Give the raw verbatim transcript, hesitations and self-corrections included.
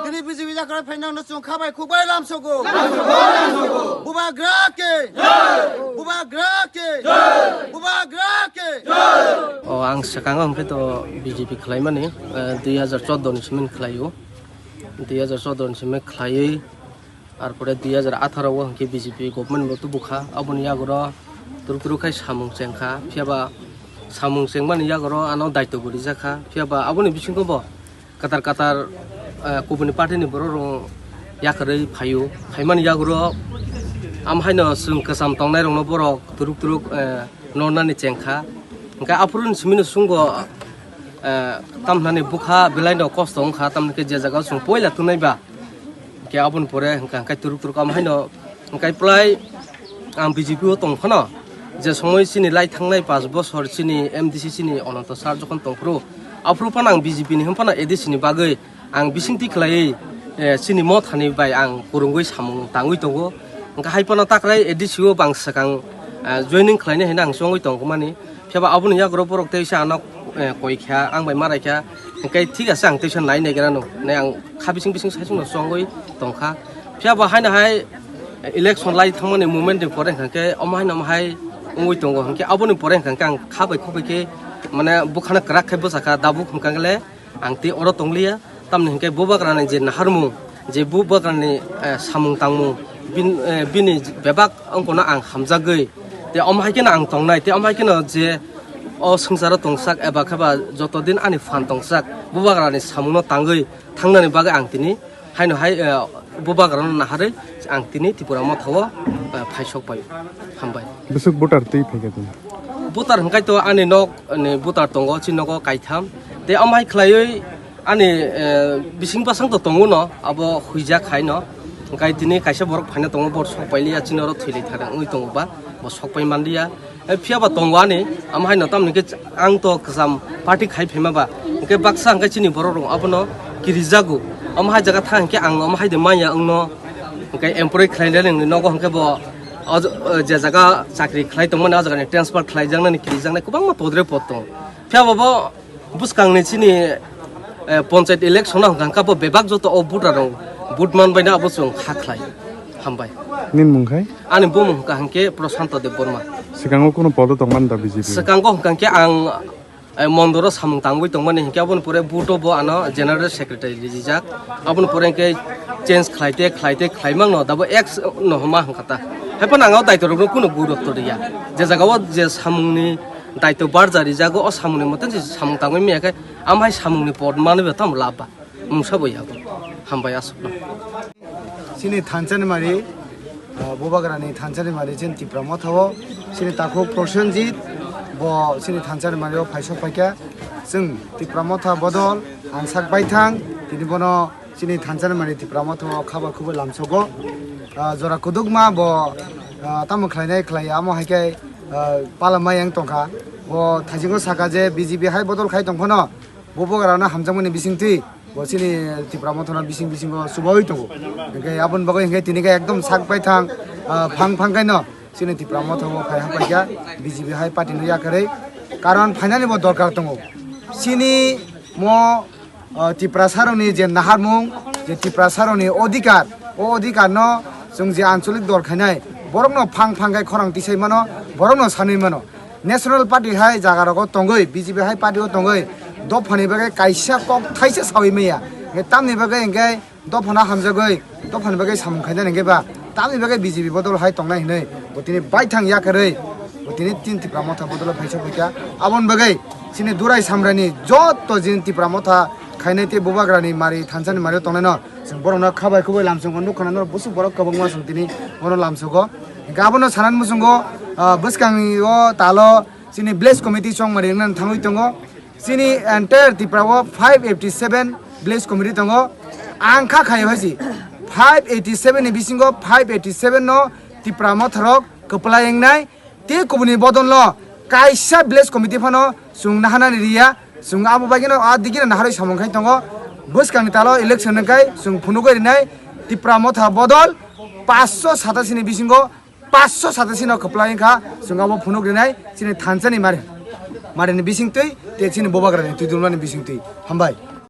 Tini B J P yakarwi phainangno chwng khabai khukbai lamsogo. Bubagra ke. Bubagra ke. Bubagra ke. O, ang swkango hwnkhe to B J P khlaimani, eh, dui hajar chordo ni simi khlaio. Dui hajar chordo ni simi khlaiwi, arpore dui hajar atharo o hwnkhe B J P government bo tubukha. Aboni yagoro turuk turuk khai samung chengkha. Phiyaba samung chengmani yagoro ano daityo bo rijakha. Phiyaba aboni bisingo bo katar katar, eh, kubuni party ni borok rok yakarwi phaio. Phaimani yagoro am haino chwng kwcham tongnai rokno borok turuk turuk, eh, nornani chengkha. Hwnkhe aphuru simino sungo, eh, tamnani bukha belai no kosto wngkha, tamni khe je jaga o chwng poila tunai ba. Hwnkhe aboni pore hwnkha hwnkhe turuk turuk am haino hwnkhe plai ang B J P o tong phano, je somoi chini lai thangnai pash bosor chini M D C chini Ononto sir jokhon tong phuru, aphuru phano ang B J P ni hwn phano A D C ni bagwi ang bisingtwi khlaiwi, eh, chini mothani bai ang kwrwngwi samung tangwi tongo. Hwnkhe hai phano takrai A D C o bang swkang, eh, joining khlainai hinwi ang chongwi tongmani. Phiya ba aboni yagro borok teisa ano, eh, koi kha, ang bai marai kha. Hwnkhe thik ase ang teisa nai nai gra no. Nai ang kha bising bising sai chwngno chongwi tong kha. Phiya ba haino hai election lai thangmani moment ni pore hwnkhe omo haino omo hai wngwi tongo. Hwnkhe aboni pore hwnkhe ang kha bai khuk bai khe mane bukhano kwrak khe bwsa kha, dabuk hwnkhe le ang tei oro tong liya. Tamni hwnkhe bubagrani je naharmung, je bubagrani, eh, samung tangmung, bin-, eh, bini bebak wngkha no ang hamjagwi. Tei omo hai kheno ang tongnai, tei omo hai kheno je o swngcharo tongsak eba khe ba joto din ani phan tongsak, bubagrani samungno tangwi thangnani bagwi ang tini haino hai, eh, bubagrano naharwi ang tini Tipra Motha o, eh, phaisok pai. Hambai. Bwswk voter twi phaikha tini? Voter hwnkhe to ani nok ni voter tongo, chini nogo kaitham. Tei omo hai khlaiwi ani, eh, bising bwsang to tongo no, abo huijak hai no. Hwnkhe tini kaisa borok phaina tongo, bo sok pai liya, chini oro thwi lai thar wngwi tongo ba, bo sok pai man liya. Eh, phiya ba tongo ani, omo hai no tamni khe ang to kwcham party khai phaima ba. Hwnkhe baksa hwnkhe chini borok rok abono kirijago. Omo hai jaga thang hwnkhe ang omo hai de manya wngno. Hwnkhe employee khlai le nini nogo hwnkhe bo o j-, o je jaga chakri khlai tongmani o jaga ni transfer khlai jaknani kirijaknai kwbangma podre pod tongo. Phiya ba bo bwskangni chini, eh, ponchayat election o hwnkha hwnkha bo bebak joto o voter rok vote man baino abo chwng kha khlai. Hambai. Nini mung khai? Ani bumung hwnkha hwnkhe Prashanto Debbarma. Swkango kuno podo tongmani da B J P? Swkango hwnkha hwnkhe ang, eh, mondoro samung tangwi tongmani hwnkhe aboni pore vote o bo ano general secretary rijak. Aboni pore hwnkhe change khlaite khlaite khlaimang no dabo ex no homa hwnkha ta. Haiphano ang o daityo rokno kuno gurutto riya. Je jaga o je samungni daityo barja rijago, o samungni mote je samung tangwi maya khe, amhai samungni pod manwi bo tamo lab ba. Mungsa bo yabo. Hambai aswkno. Chini thansa ni mari, ah, bubagra ni thansa ni mari chini Tipra Motha o, chini takhuk Prosenjit, bo chini thansa ni mari o phaisok phaikha. Chwng Tipra Motha bodol, ang sak baithang, tini bono chini thansa ni mari Tipra Motha o khaba khubui lamsogo. Ah, jora kudukma bo, ah, tamo khlainai khlai amo hai khe, ah, pala mai yang tongkha. Bo thaisingo saka je B J P hai bodol khai tongphano, bo bubagra no hamjakmani bisingtwi, bo chini Tipra Motha no bising bisingo chubaui tongo. Hwnkhe aboni bagwi hwnkhe tini khe ekdom sak baithang, ah, phang phang khaino chini Tipra Motha o phai hapaikha B J P hai party no yakarwi. Karon phainani bo dorkar tongo. Chini mo, ah, Tiprasa rokni je naharmung, je Tiprasa rokni odhikar, o odhikar no chwng je ancholik dol khainai, borok no phang phang khai khorang tisai mano, borok no sanwi mano. National Party hai jaga rogo tongwi, B J P hai party o tongwi, dophani bagwi kaisa kok thaisa sawi maya. Hwnkhe tamni bagwi hwnkhe dophano hamjagwi, dophani bagwi samung khainani hwnkhe ba, tamni bagwi B J P bodol hai tongnai hinwi, bo tini baithang yakarwi, bo tini tin Tipra Motha bodol phai sokphaikha. Aboni bagwi chini Durai Samrani joto jin Tipra Motha khainai tei bubagrani mari thansani mari tongnaino, chwng borokno khabai khubui lamsongo nukha, norok busuk borok kwbangma chwng tini bono lamsogo. Hwnkhe abono sanani muchungo, ah, bwskangni o talo chini village committee chongmani wngna thangwi tongo. Chini entire Tripura o five eighty seven village committee tongo. Ang kha khayo hai si five eighty seven ni bisingo five eighty seven no Tipra Motha rok kwplai wngnai. Tei kubuni bodol no kaisa village committee phano chwng naharnani riya, chwng abo bagwi no a digi no naharwi samung khai tongo. Bwskangni talo election wngkhai chwng phunugwi rinai Tipra Motha bodol paanch sho satasini bisingo paanch sho satasini no kwplai wngkha, chwng abo phunuk rinai chini thansani mari, marini bisingtwi tei chini bubagrani twi dulmani bisingtwi. Hambai.